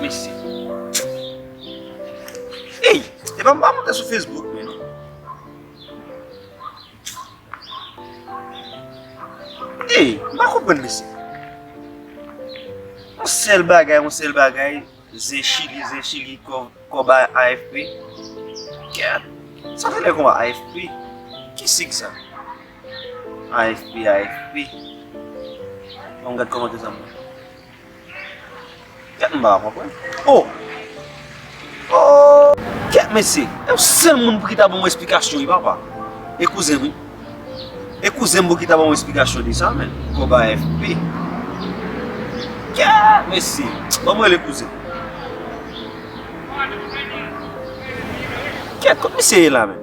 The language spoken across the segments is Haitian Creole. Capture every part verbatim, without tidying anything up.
Mesye. Ey, epa m pa monte sou Facebook, men. Ey, m pa konprann, mesye. Yon sèl bagay, yon sèl bagay. Zen Chili, Zen Chili, kò, kòb A F P. Kèt. Sa fè lè konba A F P. Ki sig sa? A F P, A F P. Bon, gad kòmantè sa m wè. Kèt, m pa konprann. Oh! Oh! Kèt, mesye. E yon sèl moun pou ki ta ban mwen esplikasyon, wi, papa. E kouzen, wi. E kouzen m pou ki ta ban mwen esplikasyon de sa, men. Kòb A F P. Kèt, mesye. Ban mwen rele kouzen. Kèt, kot misye ye la, men?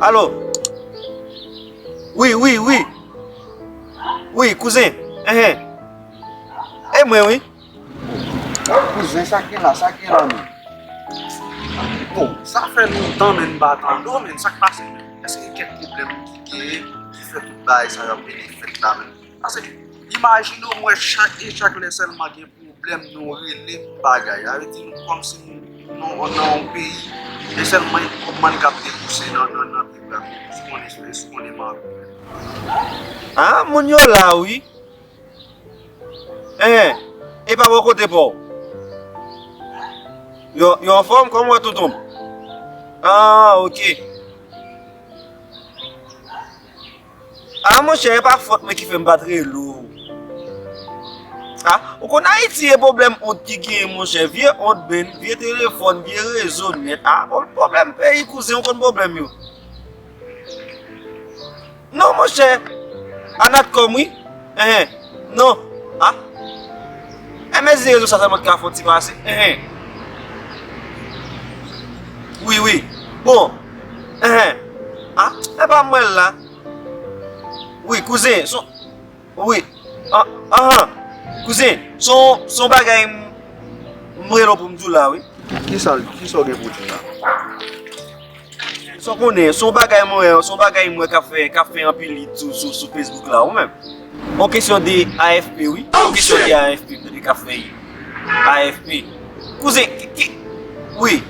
Alo? Wi, wi, wi. Wi, kouzen. Enhen. E mwen, wi. Kouzen, sa k gen la, sa k gen la, men? Bon, sa fè lontan, men, m pa tande w, men, sa k pase, men? Èske gen kèk pwoblèm ki genyen, ki fè tout bagay sa yo ap vini fèt la, men? Paske, imajine w, m wè chak e chak lè sèlman gen pwoblèm, nou rele pou bagay. Sa vle di, nou kòmsi nou, nou nan yon peyi, e sèlman kòb mann k ap debouse nan, nan, nan peyi a. Sou konnen, sou konnen mann. Ah, moun yo la, wi. Enhen, e pa bò kote pa w? Yo, yo anfòm, kòman w wè tonton m? Ah, ok. Ah, monchè, e pa fòt mwen ki fè m pa t rele w. Ah, ou konn Ayiti e pwoblèm ont ki genyen, monchè. Vye ont, men, vye telefòn, vye rezo nèt. Ah, bon, pwoblèm peyi, kouzen, ou konn pwoblèm yo. Non, monchè. A natcom, wi. Enhen. Non. Ah. Enben, se rezo sa sèlman ki ka fè yon ti pase. Enhen. Wi, wi. Bon. Enhen. Ah, e pa mwen la. Wi, kouzen, son, wi. Ah, ah, kouzen, son, son bagay m, m rele w pou m di w la, wi. Kisa, kisa w gen pou di m la? Sa w konnen, son bagay mwen, son bagay mwen k ap fè, k ap fè anpil hit sou, sou, sou Facebook la, ou menm. On kesyon de A F P, wi. On kesyon de A F P, kote k ap fè hit. A F P. Kouzen, ki, ki, wi.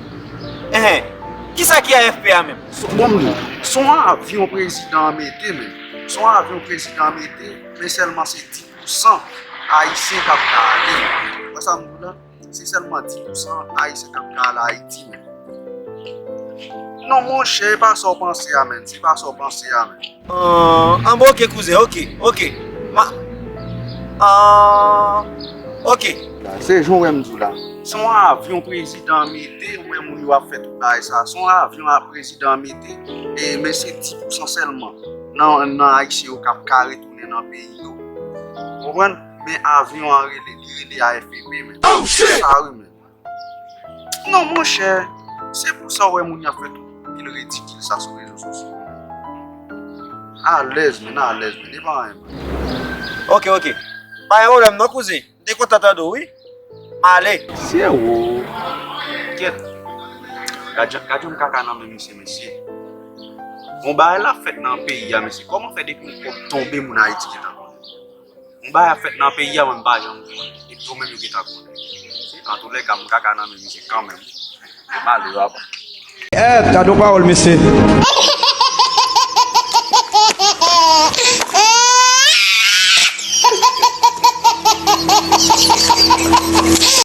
Enhen. Kisa ki A F P a menm? Bon, m di w, se yon avyon prezidan an mete, men. Se yon avyon prezidan an mete, men sèlman se dis pou san Ayisyen k ap ka ale. Wè sa m di w la? Se sèlman dis pou san Ayisyen k ap ka al Ayiti, men. Non, monchè, e pa sa w panse a, men. Se pa sa w panse a, men. An, an, bon, ok, kouzen, ok, ok. Ma, an, ok. Se jan w wè m di w la. Se yon avyon prezidan an mete, ou wè moun yo ap fè tout bagay sa. Se yon avyon a prezidan an mete, e, men se dis pou san sèlman nan, nan Ayisyen yo k ap ka retounen nan peyi yo. Ou konprann? Men avyon an rele, li rele A F P, men. Oh, shit! Sa wi, men. Non, monchè, se pou sa w wè moun y ap fè tout pil ridikil sa sou rezo sosyo. Alèz, men, alèz, men, e pa anyen, man. Ok, ok. Pa gen pwoblèm, non, kouzen. M te kontan tande w, wi. M ale. Sye wo. Kèt. Gad jan, gad jan m kaka nan men misye, mesye. Bon, bagay la fèt nan peyi a, mesye. Kòman fè depi yon kòb tonbe moun Ayiti gentan konnen? Yon bagay ap fèt nan peyi a, mwen m pa janm konnen. Epi yo menm yo gentan konnen. Antoulèka, m kaka nan men misye kanmenm. Yo malere apa. Èt, gade yon pawòl, mesye.